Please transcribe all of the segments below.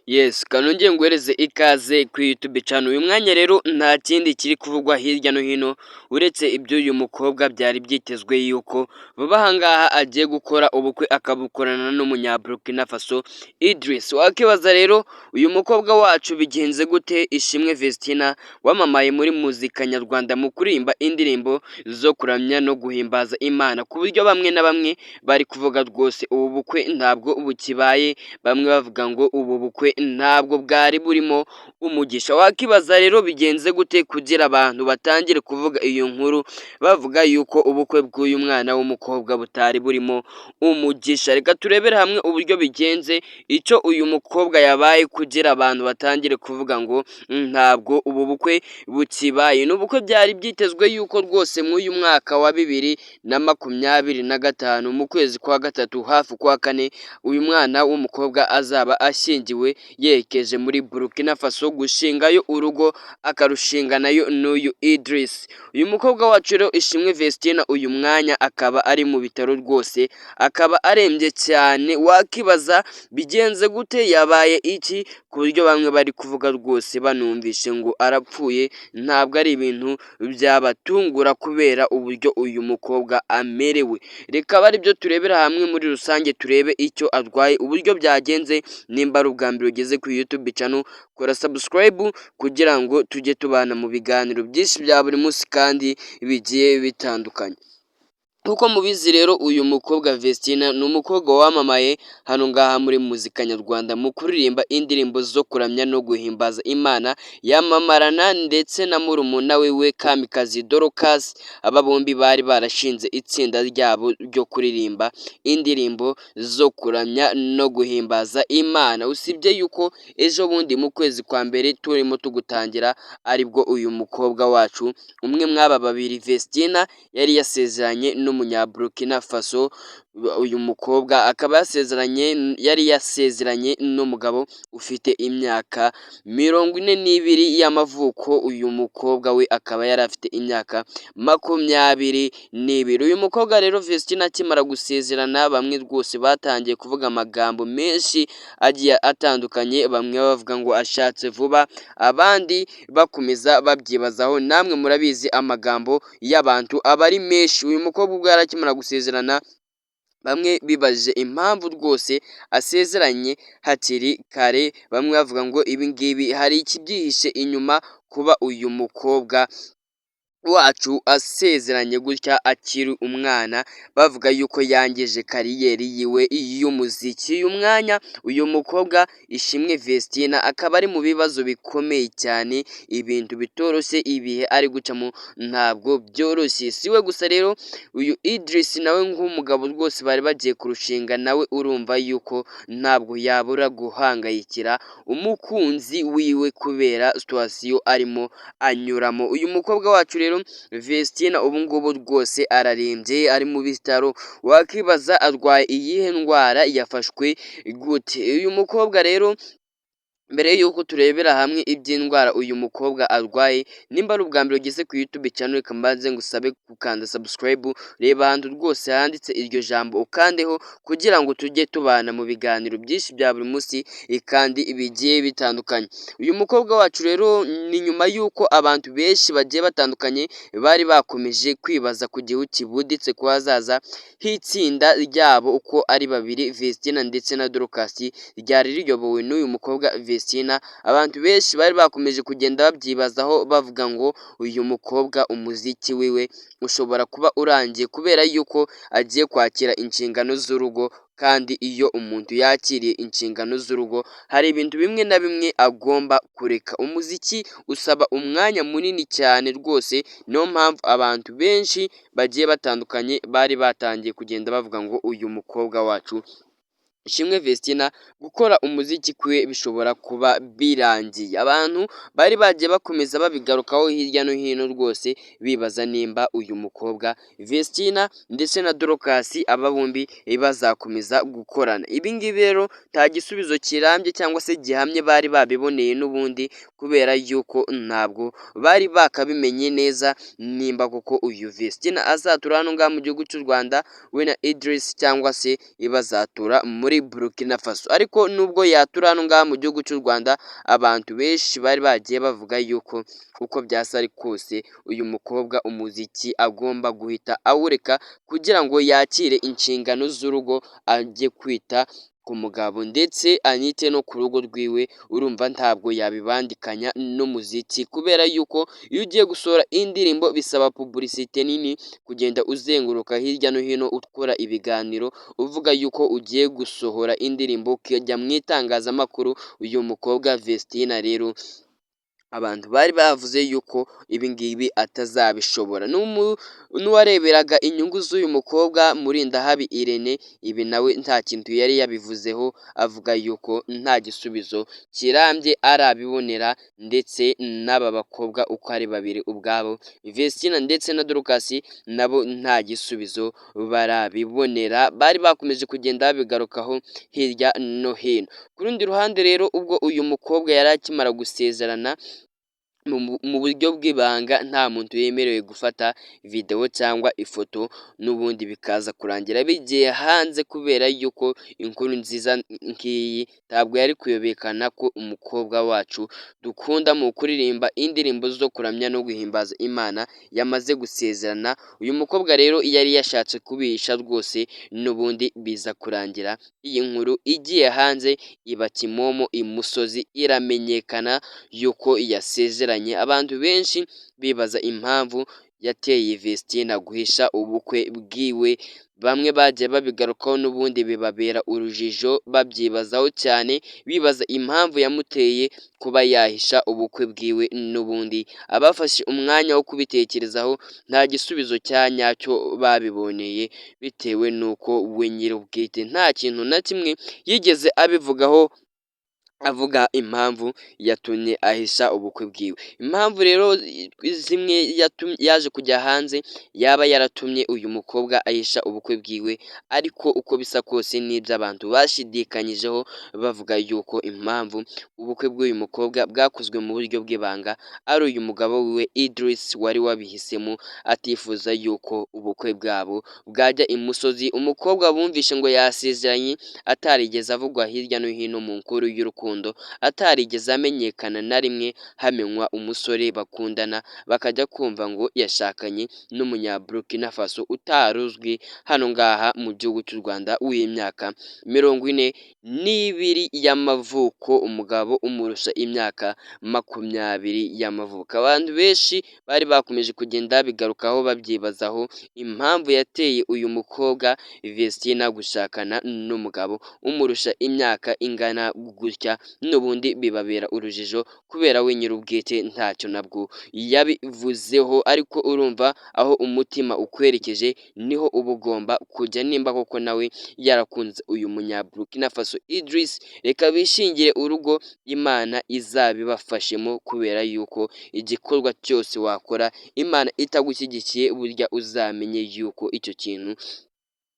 Yes, kanongere nguhereze ikaze kuri YouTube channel. Uyu mwanya rero nta kindi kiri kuvugwa hirya no hino uretse iby'uyu mukobwa. Byari byitezwe yuko vuba aha ngaha agiye gukora ubukwe, akabukorana n'umunya Burkina Faso Idris. Wakibaza rero, uyu mukobwa wacu bigenze gute? Ishimwe Vestina wamamaye muri muzika nyarwanda mu kuririmba indirimbo zo kuramya no guhimbaza Imana, ku buryo bamwe na bamwe bari kuvuga rwose ubu bukwe ntabwo bukibaye, bamwe bavuga ngo ubu bukwe ntabwo bwari burimo umugisha. Wakibaza rero bigenze gute kugira abantu batangire kuvuga iyo nkuru, bavuga yuko ubukwe bw'uyu mwana w'umukobwa butari burimo umugisha. Reka turebere hamwe uburyo bigenze, icyo uyu mukobwa yabaye kugira abantu batangire kuvuga ngo ntabwo ubu bukwe bukibaye. Ni ubukwe byari byitezwe yuko rwose mw'uyu mwaka wa 2025, mu kwezi kwa gatatu hafi kwa kane, uyu mwana w'umukobwa azaba ashyingiwe, yerekeje muri Burkina Faso gushingayo urugo, akarushinganayo n'uyu Idris. Uyu mukobwa wacu rero Ishimwe Vestina, uyu mwanya akaba ari mu bitaro rwose, akaba arembye cyane. Wakibaza bigenze gute, yabaye iki, ku buryo bamwe bari kuvuga rwose banumvishe ngo arapfuye, ntabwo ari ibintu byabatungura kubera uburyo uyu mukobwa amerewe. Reka abe aribyo turebera hamwe muri rusange, turebe icyo arwaye, uburyo byagenze. Nimba ari ubwa mbere ugeze kuri YouTube channel, kora subscribe kugira ngo tujye tubana mu biganiro byinshi bya buri munsi kandi bigiye bitandukanye. Nk'uko mubizi rero, uyu mukobwa Vestina ni umukobwa wamamaye hano ngaha muri muzika nyarwanda mu kuririmba indirimbo zo kuramya no guhimbaza Imana, yamamarana ndetse na murumuna we Kamikazi Dorcas. Aba bombi bari barashinze itsinda ryabo ryo kuririmba indirimbo zo kuramya no guhimbaza Imana. Usibye yuko ejo bundi mu kwezi kwa mbere turimo tugutangira, aribwo uyu mukobwa wacu, umwe mw'aba babiri, Vestina, yari yasezeranye n'umunya Faso. Uyu mukobwa akaba yasezeranye, yari yasezeranye n'umugabo ufite imyaka 42 y'amavuko, uyu mukobwa we akaba yari afite imyaka 22. Uyu mukobwa rero Vestina akimara gusezerana, bamwe rwose batangiye kuvuga amagambo menshi agiye atandukanye, bamwe bavuga ngo ashatse vuba, abandi bakomeza babyibazaho. Namwe murabizi, amagambo y'abantu aba ari menshi. Uyu mukobwa ubwo yari akimara gusezerana, bamwe bibajije impamvu rwose asezeranye hakiri kare, bamwe bavuga ngo ibi ngibi hari ikibyihishe inyuma kuba uyu mukobwa wacu asezeranye gutya akiri umwana, bavuga yuko yangije career yiwe y'umuziki. Uyu mwanya uyu mukobwa Ishimwe Vestina akaba ari mu bibazo bikomeye cyane, ibintu bitoroshye, ibihe ari gucamo ntabwo byoroshye. Si we gusa rero, uyu Idris nawe nk'umugabo rwose bari bagiye kurushinga, nawe urumva yuko ntabwo yabura guhangayikira umukunzi wiwe kubera situation arimo anyuramo. Uyu mukobwa wacu rero Vestina ubu ngubu rwose ararembye, ari mu bitaro. Wakibaza arwaye iyihe ndwara, yafashwe gute? Uyu mukobwa rero, mbere y'uko turebera hamwe iby'indwara uyu mukobwa arwaye, nimba ari ubwa mbere ugeze ku YouTube channel, reka mbanze ngusabe gukanda subscribe. Reba ahantu rwose handitse iryo jambo, ukandeho kugira ngo tujye tubana mu biganiro byinshi bya buri munsi kandi bigiye bitandukanye. Uyu mukobwa wacu rero, ni nyuma y'uko abantu benshi bagiye batandukanye bari bakomeje kwibaza ku gihu kibuditse ku hazaza h'itsinda ryabo uko ari babiri, Vestina ndetse na Dorcas, ryari riyobowe n'uyu mukobwa Vestina. Abantu benshi bari bakomeje kugenda babyibazaho, bavuga ngo uyu mukobwa umuziki wiwe ushobora kuba urangiye kubera yuko agiye kwakira inshingano z'urugo, kandi iyo umuntu yakiriye inshingano z'urugo hari ibintu bimwe na bimwe agomba kureka. Umuziki usaba umwanya munini cyane rwose, niyo mpamvu abantu benshi bagiye batandukanye bari batangiye kugenda bavuga ngo uyu mukobwa wacu Ishimwe Vestina gukora umuziki kwe bishobora kuba birangiye. Abantu bari bagiye bakomeza babigarukaho hirya no hino rwose, bibaza nimba uyu mukobwa Vestina ndetse na Dorcas, aba bombi, bazakomeza gukorana. Ibi ngibi rero nta gisubizo kirambye cyangwa se gihamye bari babiboneye n'ubundi, kubera yuko ntabwo bari bakabimenye neza nimba koko uyu Vestina azatura hano ngaha mu gihugu cy'u Rwanda we na Idris, cyangwa se bazatura muri muri Burkina Faso. Ariko nubwo yatura hano ngaha mu gihugu cy'u Rwanda, abantu benshi bari bagiye bavuga yuko uko byasa ari kose uyu mukobwa umuziki agomba guhita awureka kugira ngo yakire inshingano z'urugo, ajye kwita ku mugabo ndetse anite no ku rugo rwiwe. Urumva ntabwo yabibandikanya n'umuziki, kubera yuko iyo ugiye gusohora indirimbo bisaba publicité nini, kugenda uzenguruka hirya no hino ukora ibiganiro uvuga yuko ugiye gusohora indirimbo, ukajya mu itangazamakuru. Uyu mukobwa Vestine rero abantu bari bavuze yuko ibi ngibi atazabishobora. N'uwareberaga inyungu z'uyu mukobwa, Murindahabi Irene, ibi nawe nta kintu yari yabivuzeho, avuga yuko nta gisubizo kirambye arabibonera. Ndetse n'aba bakobwa uko ari babiri ubwabo, Vestine ndetse na Dorcas, nabo nta gisubizo barabibonera, bari bakomeje kugenda babigarukaho hirya no hino. Ku rundi ruhande rero, ubwo uyu mukobwa yari akimara gusezerana mu buryo bw'ibanga, nta muntu wemerewe gufata videwo cyangwa ifoto, n'ubundi bikaza kurangira bigiye hanze, kubera yuko inkuru nziza nk'iyi ntabwo yari kuyobekana ko umukobwa wacu dukunda mu kuririmba indirimbo zo kuramya no guhimbaza Imana yamaze gusezerana. Uyu mukobwa rero yari yashatse kubihisha rwose, n'ubundi biza kurangira iyi nkuru igiye hanze, iba kimomo imusozi, iramenyekana yuko yasezeranye. Abantu benshi bibaza impamvu yateye Vestine guhisha ubukwe bwiwe. Bamwe bagiye babigarukaho, n'ubundi bibabera urujijo, babyibazaho cyane, bibaza impamvu yamuteye kuba yahisha ubukwe bwiwe. N'ubundi abafashe umwanya wo kubitekerezaho nta gisubizo cya nyacyo babiboneye, bitewe n'uko we nyir'ubwite nta kintu na kimwe yigeze abivugaho, avuga impamvu yatumye ahisha ubukwe bwiwe. Impamvu rero zimwe yaje kujya hanze yaba yaratumye uyu mukobwa ahisha ubukwe bwiwe, ariko uko bisa kose n'ibyo abantu bashidikanyijeho, bavuga yuko impamvu ubukwe bw'uyu mukobwa bwakozwe mu buryo bw'ibanga ari uyu mugabo wiwe Idris wari wabihisemo, atifuza yuko ubukwe bwabo bwajya imusozi. Umukobwa bumvishe ngo yasezeranye atarigeze avugwa hirya no hino mu nkuru y'urukundo, atarigeze amenyekana na rimwe hamenywa umusore bakundana, bakajya kumva ngo yashakanye n'umunyaburukina Faso utari uzwi hano ngaha mu gihugu cy'u Rwanda, w'imyaka 42 y'amavuko, umugabo umurusha imyaka 20 y'amavuko. Abantu benshi bari bakomeje kugenda bigarukaho, babyibazaho impamvu yateye uyu mukobwa Vestine gushakana n'umugabo umurusha imyaka ingana gutya, n'ubundi bibabera urujijo kubera we nyir'ubwite ntacyo nabwo yabivuzeho. Ariko urumva aho umutima ukwerekeje niho uba ugomba kujya. Nimba koko nawe yarakunze uyu munyaburukina Faso Idris, reka bishingire urugo, Imana izabibafashemo, kubera yuko igikorwa cyose wakora Imana itagushyigikiye, burya uzamenye yuko icyo kintu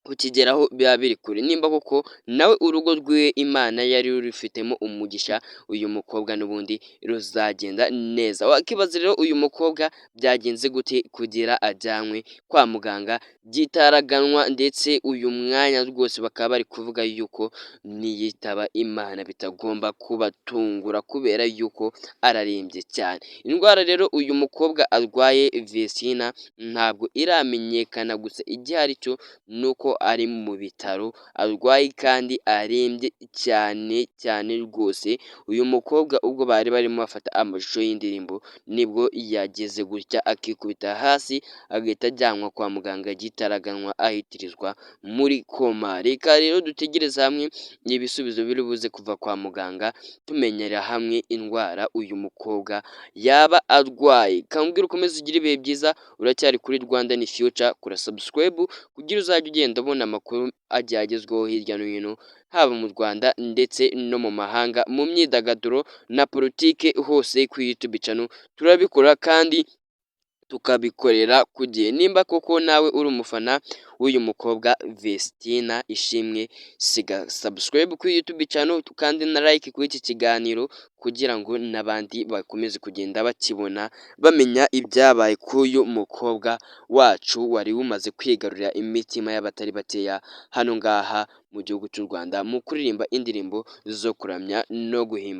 kukigeraho biba biri kure. Nimba koko nawe urugo rwiwe Imana yari rufitemo umugisha, uyu mukobwa n'ubundi ruzagenda neza. Wakibaza rero, uyu mukobwa byagenze gute kugira ajyanwe kwa muganga byitaraganwa? Ndetse uyu mwanya rwose bakaba bari kuvuga yuko niyitaba Imana bitagomba kubatungura, kubera yuko ararembye cyane. Indwara rero uyu mukobwa arwaye Vestine ntabwo iramenyekana, gusa igihari cyo ni uko ari mu bitaro arwaye kandi arembye cyane cyane rwose. Uyu mukobwa ubwo bari barimo bafata amashusho y'indirimbo, nibwo yageze gutya akikubita hasi, agahita ajyanwa kwa muganga gitaraganwa, ahitirizwa muri koma. Reka rero dutegereze hamwe ibisubizo biri buze kuva kwa muganga, tumenyera hamwe indwara uyu mukobwa yaba arwaye. Kambwira ukomeze ugire ibihe byiza. Uracyari kuri Rwanda ni Future, kora subscribe kugira uzajye ugenda ubona amakuru agiye agezweho hirya no hino, haba mu Rwanda ndetse no mu mahanga, mu myidagaduro na politike, hose kuri YouTube channel turabikora kandi. Tukabikorera ku gihe. Nimba koko nawe uri umufana w'uyu mukobwa Vestina Ishimwe, siga subscribe kuri YouTube channel kandi na like kuri iki kiganiro, kugira ngo n'abandi bakomeze kugenda bakibona, bamenya ibyabaye kuri uyu mukobwa wacu wari umaze kwigarurira imitima y'abatari bakeya hano ngaha mu gihugu cy'u Rwanda, mu kuririmba indirimbo zo kuramya no guhimba.